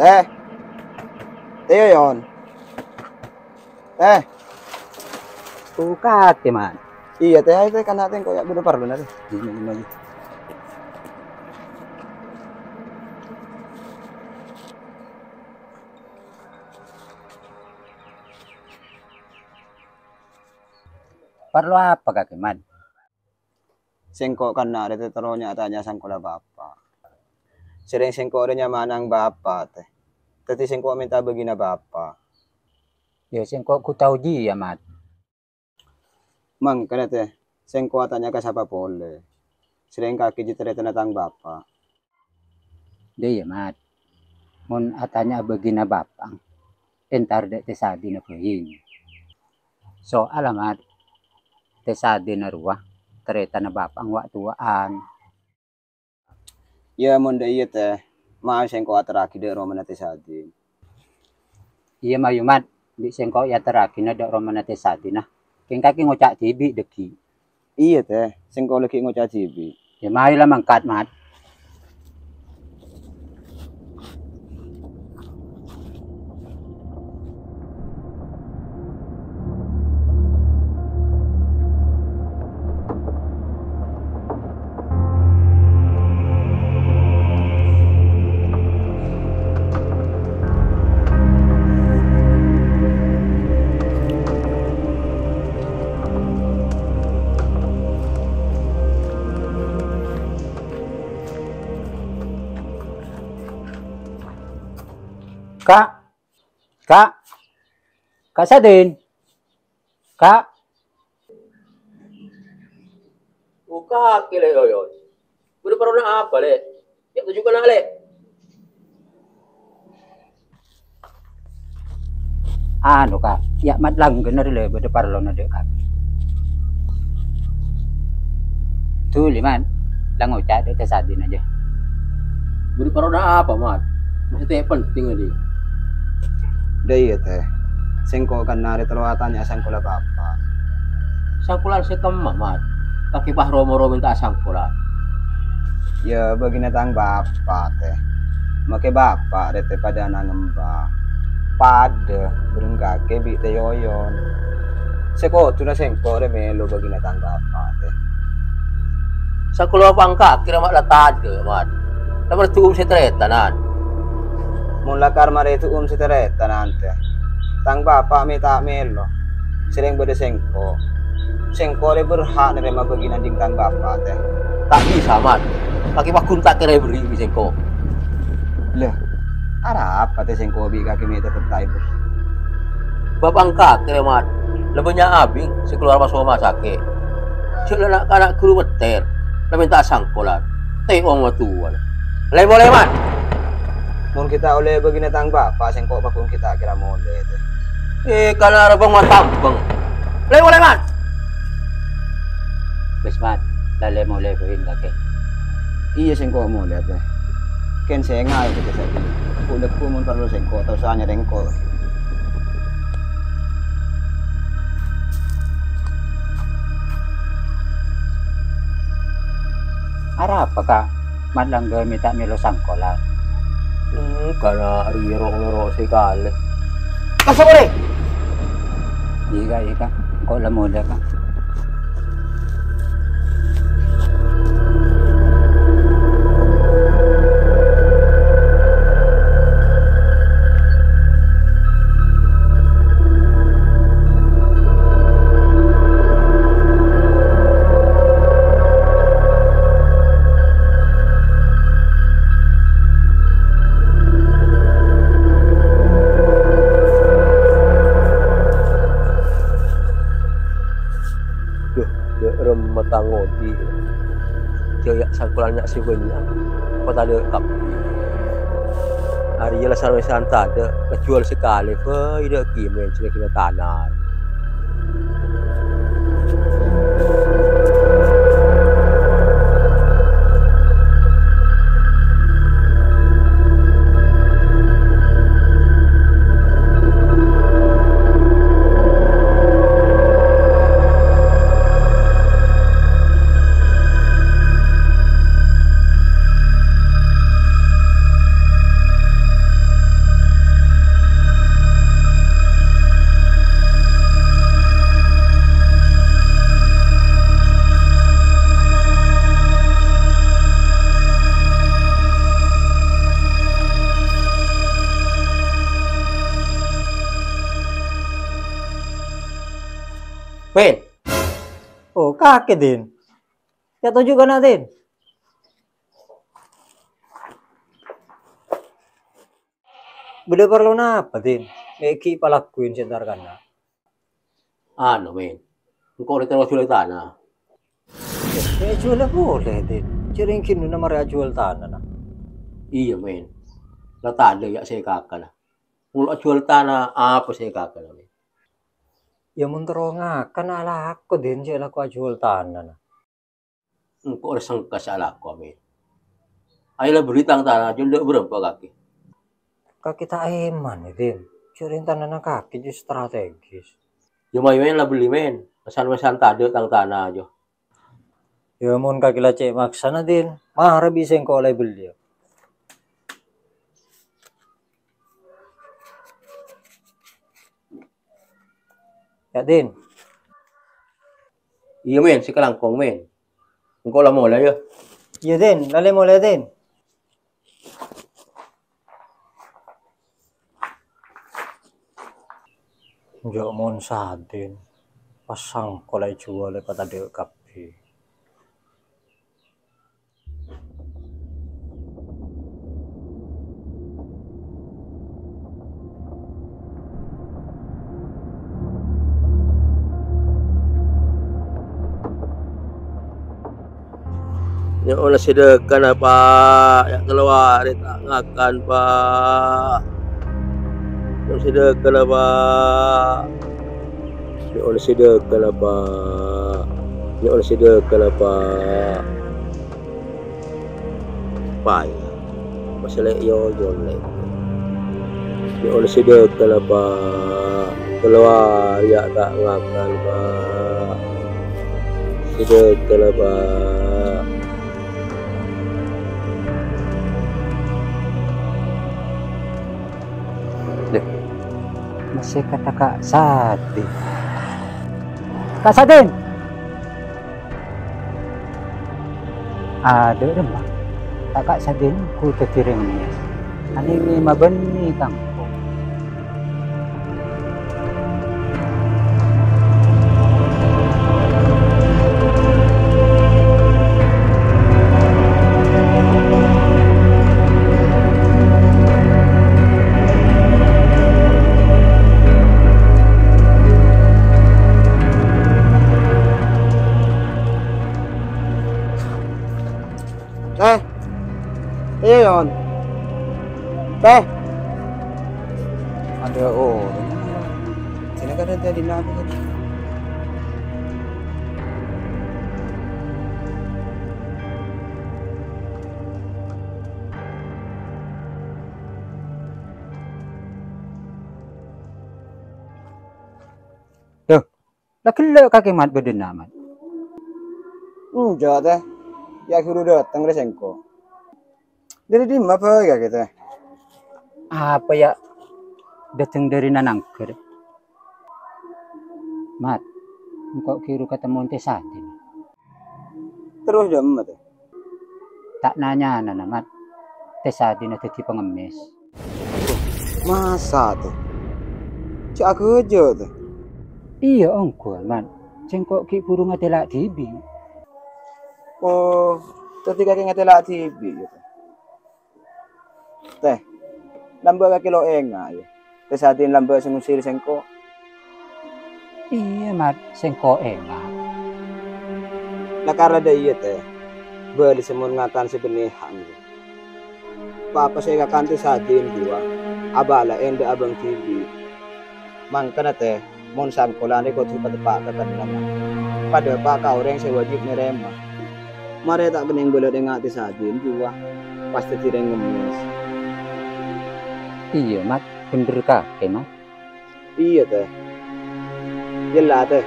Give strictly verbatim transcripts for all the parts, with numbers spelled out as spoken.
Tè. Tè, Yon. Tè. Buka'aghi, Man. Iyâ, Tè, ayo, Tè, kana' Tè, engko' yâ bâdâ parlona, Tè. Iyâ, iyâ, iyâ. Parlo apa kakè, Man? Sèngko' kana' rèya, Tè, terro nya-, atanya sangkola bapa'. Sèrèng sèngko' rèya nyamana bapa', Tè. Dhâddhi sèngko' mènta bâgina bapa'. Yâ, sèngko' ghu tao jiyâ, Mat. Mangkana, Tè, sèngko' atanya ka sapa polè. Sèrèng kakè jiyâ tarètanna tang bapa'. Dâ' iyâ, Mat. Mon atanya bâgina bapa', entar dâ' Tè Sadina bhâi. Soalla, Mat, Tè Sadina rowa tarètanna bapa' wa'-towa'an. Yâ, mon dâ' iyâ, Tè, mayu sèngko' aterraghi dâ' romana Tè Sadin. Iyâ, mayu, Mat, bi' sèngko' èaterraghinah dâ' romana Tè Sadina. Kèng kakè ngoca' dhibi' dhâggi'. Iyâ, Tè, sèngko' lagghi' ngoca' dhibi'. Yâ, mayu la mangkat, Mat. Ka', Ka', Ka' Sadin, Ka'. Buka'aghi, Lè', Yoyon. Bâdâ parlona apa, Lè'? Yâ, toju' kana', Lè'. Anu, Ka', yâ, Mat, langghi, Lè', bâdâ parlona dâ' kakè. Dhuli, Mat, la ngoca' dâ' Tè Sadin jiyâ. Bâdâ parlona apa, Mat? Mastè penting, Lè'. Dâ' iyâ, Tè. Sèngko' kana' rèya terro atanya sangkola bapa'. Sangkola sè kemma, Mat? Kakè pas ro-moro mènta sangkola. Yâ, bâgina tang bapa', Tè. Makè bapa' rèya, Tè, padâna ngemba. Padâ bhâreng kakè bi' Tè Yoyon. Sè kodhuna sèngko' rèya mèlo bâgina tang bapa', Tè. Sangkola pangka kèra ma' la tadâ', Mat. La marè du'um sè tarètanan. Mon lakar marè du'um sè tarètanan, Tè. Tang bapa' mè' ta' mèlo. Sèrèng bâdâ sèngko'. Sèngko' rè berhak narèma bâgina ding tang bapa', Tè. Ta' bisa, Mat. Kakè paggun ta' kèra èberri' bi' sèngko'. Lè, arapa, Tè, sèngko' bi' kakè mè' teptep ta' èberri'? Bâ' pangka kèra, Mat. La bânnya' abing sè kalowar pas roma sakè'. Jhâ' la na'-kana' ghuru metter, la mènta sangkolan. Tè' omor towana. Lè-molè, Mat! Mon ghi' ta' ollè bâgina tang bapa', sèngko' paggun ghi' ta' kèra molè, Tè. Eh, kana' rabâng matambâng. Lè-molè, Mat! Wis, Mat, la lè-molè bhâi kakè. Iyâ, sèngko' molè, Tè. Kèng sènga' kakè, Tè. Ghu-lagghu mon parlo sèngko', ta' osa nyarè engko'. Arapa, Ka'? Mat langghi mè' ta' mèlo sangkolan. Hmm, kana' rèya ro'-noro' sè kalè. Kasa' orè! Iyâ, iyâ, Ka'. Engko' la molè, Ka'. Dhu, dâ' remma tang odi. Jhâ' yâ sangkolan nya' sè bânnya', pas tadâ' kabbhi. Arèya la sareng sè tadâ', kajhuwâl sakalè, bhâi dâ' Kimèn sè lagi tana. Pèn. Oh, kakè, Din. Yâ, toju' kana', Din. Bâdâ parlo napa, Din? Mè' ghi' palakowan sè entar kana'. Anu, Mèn. Engko' rè terro ajhuwâl tana. Mè' ajhuwâl polè, Din. Jhâ' rèng ghi' nona marè ajhuwâl tanana. Iyâ, Mèn. La tadâ' yâ sè èkakana. Mon ajhuwâl tana, apa sè èkakana, Mèn? Yâ, mon terro ngakan alako, Din, jhâ' lako ajhuwâl tanana. Engko' rè sengka sè alako, Mèn. Ayo la bellè tang tana, jhâ' endâ' bârâmpa kakè. Kakè ta' èman, Din. Jhâ' rèng tanana kakè jiyâ strategis. Yâ, mayu, Mèn, la bellè, Mèn. Mèsan-mèsan tadâ' tang tana, jhâ'. Yâ, mon kakè la cè' maksana, Din. Mara bi' sèngko' la èbellè. Yâ, Din. Iyâ, Mèn, sè kalangkong, Mèn. Engko' la molè, yâ. Iyâ, Din, la molè, Din. Jhâ' mon sadin, pas sèngko' la èjhuwâl èpatadâ' kabbhi. Nyo'ona sedekana, Pa'. Ya' tello arè ta' ngakan, Pa'. Nyo'ona sedekana, Pa'. Nyo'ona sedekana, Pa'. Nyo'ona sedekana, Pa'. Paè. Masalè' yoyon, Lè'. Nyo'ona sedekana, Pa'. Tello arè ya' ta' ngakan, Pa'. Sedekana, Pa'. Lè', masè kata Ka' Sadin. Ka' Sadin! Adâ' remma, ta' Ka' Sadin ghu dhâddhi rèng mèyès. Anèngè mabânnè kangkong. Tèh. Iyâ, Yon. Tèh. Adâ' orèng. Sènè kadhâng tèh dinna' apa, Yon? Loh, la ghellâ' kakè, Mat, bâdâna, Mat? Enjâ', Tèh. Ya' ghuru dâteng rè sèngko'. Dâri dimma bhâi kakè, Tèh? Apa ya' dâteng dâri nanangghâr? Mat, engko' ghi' ru katemmo Tè Sadin. Terros dâ' emma, Tèh? Ta' nanyana, Mat. Tè Sadin dâddhi pangemmès. Masa, Tèh? Jhâ' aghâjâ', Tèh? Iyâ, ongghu, Mat. Sèngko' ghi' bhuru ngatèla' dhibi'. Oh, dâddhi kakè ngatèla' dhibi', yâ, Tèh? Tèh, lambâ' kakè lo' enga', yâ. Tè Sadin lambâ' sè ngusir sèngko'. Iyâ, Mat, sèngko' enga'. La karana dâ' iyâ, Tèh. Bâli sè mon ngakan sè bânnè ha' enggi. Pa-apa sè èkakan Tè Sadin buwâ, abâlâ'â endâ' abâng dhibi'. Mangkana, Tèh, mon sangkolan rè kodhu pateppa' ka kennengngan, padâpa' ka orèng sè wâjib narèma. Marè ta' kennèng bâlâ nènga' Tè Sadin buwâ, pas dâddhi rèng ngemmès. Iyâ, Mat, bhendher kakè, Mat. Iyâ, Tèh. Yella, Tèh.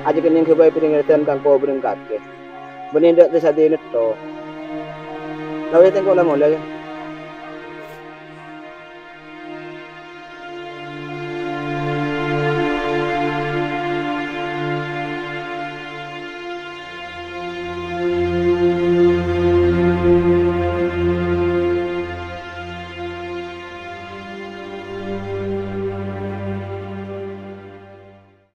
Ajâ kennèng ghâbây bhâreng rèdhân kangko bhâreng kakè. Bânnè endâ' Tè Sadin ètto. La wis tèngko' la molè, yâ.